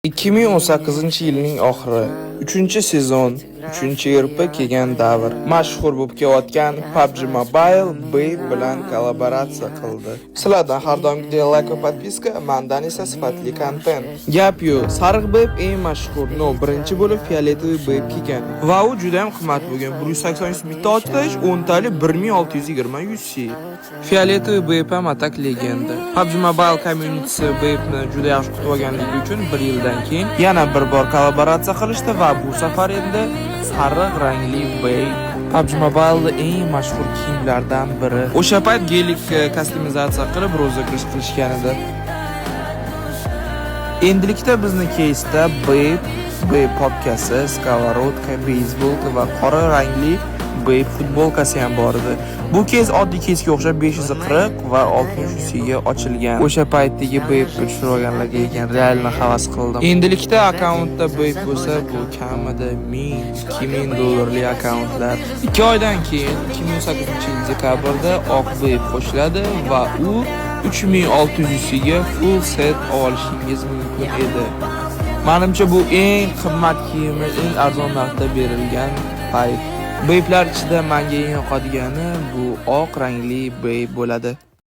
2018-yilning oxiri, 3-sezon, 3-RP kelgan davr. Mashhur bo'lib kelayotgan PUBG Mobile Bape bilan kollaboratsiya qildi. Sizlardan har doimgidek like va подписка, mandan esa sifatli kontent. Gap yo'q, sariq Bape eng mashhur, но birinchi bo'lib фиолетовый Bape kelgan. Va u juda ham qimmat bo'lgan. 180 bitta otish, 10 tali 1620 UC. Фиолетовый Bape ham а так легенда. PUBG Mobile communitysi Bape'ni juda yaxshi kutib olganligi uchun bir yildan keyin yana bir bor kollaboratsiya qilishdi va bu safar endi sariq rangli Bape PUBG Mobile'da eng mashhur kiyimlardan biri. O'sha payt gelik кастомизация qilib розыгрыш qilishgan edi. Endilikda bizni keysda Bape, Bape papkasi, сковородка, beyzbolka va qora rangli Bape futbolkasi ham bor edi. Bu keys oddiy keysga o'xshab 540 va 60 UC ga ochilgan. O'sha paytdagi Bape tushirib olganlarga ekan реально havas qildim. Endilikda akkauntda Bape bo'lsa, bu kamida 1000, 2000 dollarlik akkauntlar. 2 oydan keyin 2018-yil dekabrda oq Bape qo'shiladi va u 3600 UC ga full set olishingiz mumkin edi. Manimcha, bu eng qimmat kiyimi eng arzon narxda berilgan payt. Bape'lar ichida menga eng yoqadigani bu oq rangli Bape bo'ladi.